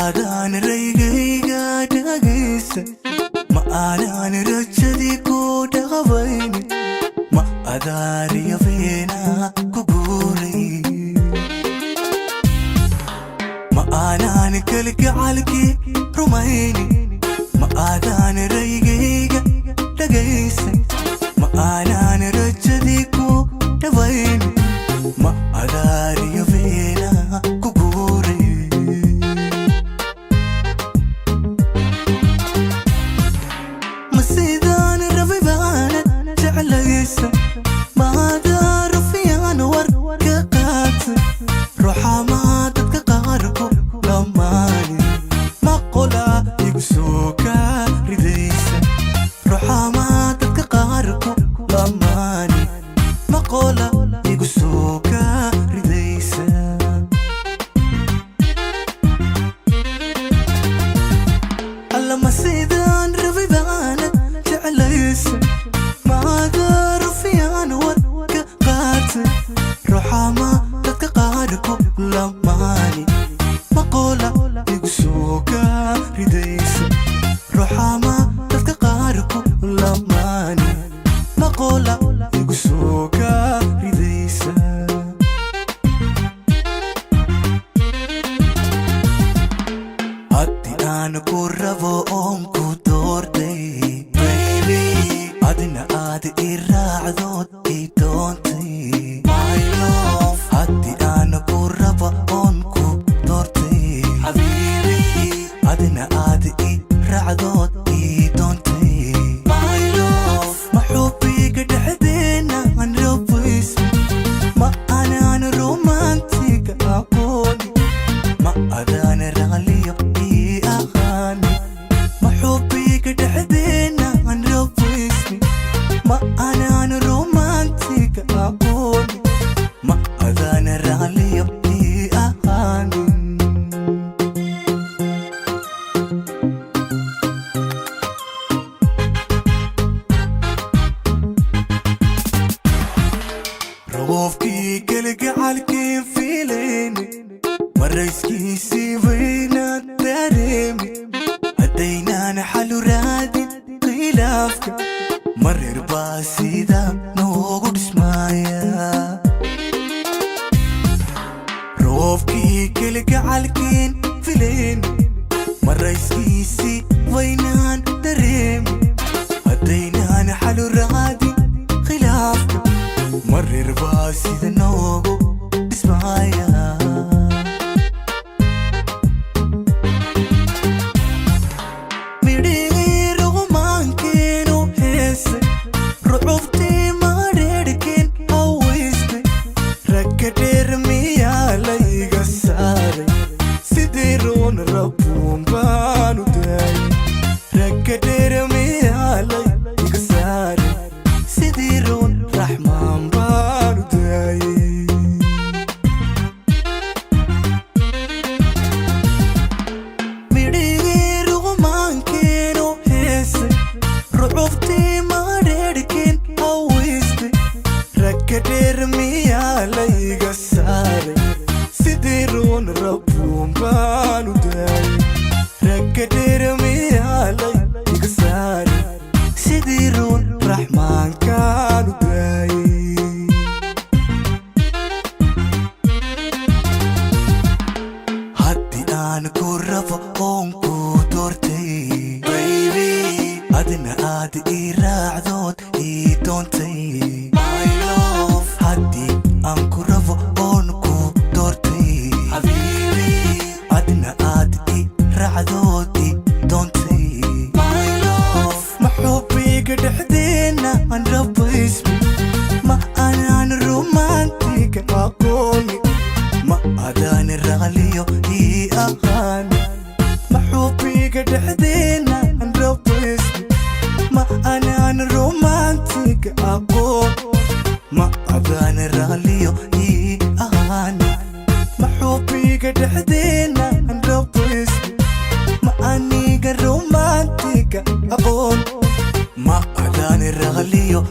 Aadaan raygayga dhagaysa, ma aanaan rajadii ku dhaqabayni, ma adaariya beena ku guuray, ma aanaan kalgacalkii rumayni, ma aadaan raygayga dhagaysa, ma aanaan rajadii ku dhabayni, ma adaariya beena ku guuray. Ma sidaan rabay baanad jeclaysa? Maadaa rufyaan war ka qaatay? Ruuxamaa dadka qaarku lamaani ma qolaa igu soo kaa ridaysa? Ruuxamaa dadka qaarku lamaani ma qola igu soo kaa ridaysa? Alla, ma sidaan rabay baanad jeclaysa? Maadaa rufyaan war ka qaatay? Ruuxama dadka qaarku lamaani ma qola igu soo kaa ridaysa? Ruuxama dadka qaarku lamaani ma qola igu soo kaa ridaysa? Haddii aan ku rabo oon ku doortay, baby, adina aad i raacdood i doontay, my love. Haddii aan ku rabo oon ku doortay, xabiibi, adina aad i raacdood i doontay, my love. Ma xubbiga dhexdeena aan rabaysmi? Ma anaan romantiga aqooni? Ma adaan raaliyo ii aqaani? Ma xubbiga dhexdeena aan rabaysmi? Ma anaan romantiga aqooni? Ma adaan raaliyo ii aqaanin? Roobkii kalgacalkii fiilayni marayskiisii waynaan dareemi. Haddaynaan xalu raadin khilaafka, mareer baa sida noogu dhismaaya. Roobkii kalgacalkiin filayni marayskiisii waynaan dareemi. Haddaynaan xalu raadin khilaafka, mareer baa sida noogu dhismaaya. Midhihii rugumaankeenu heesay, rucubtii maadheedhkeen hawaystay, ragga dheer miyaa layga saaray? Sidii roon rabuun baanu daayay. Ragga dheer miyaa layga saaray? Sidii roon raxmaan baanu daayay. Midhihii rugumaankeenu heesay, rucubtii maadheedhkeen hawaystay, ragga dheer miyaa layga saaray? Sidii roon rabuun baanu daayay. Ragga dheer miyaa layga saaray? Sidii roon raxmaankaanu daayay. Haddii aan ku rabo oon ku doortay, baby, adina aad ii raacdood ii doontay, my love. Haddii aan ku rabo oon ku doortay, xabiibi, adina aad ii raacdood ii doontay, my love. Ma xubbiga dhexdeena aan rabaysmi? Ma anaan romantiga aqooni? Ma adaan raaliyo ii aqaani? Ma xubbiga dhexdeena aan rabaysmi? Ma anaan romantiga aqoon? Ma adaan raaliyo ii aqaani? Ma xubbiga dhexdeena aan rabaysmi? Ma aniga romantiga aqoon? Ma adaan raaliyo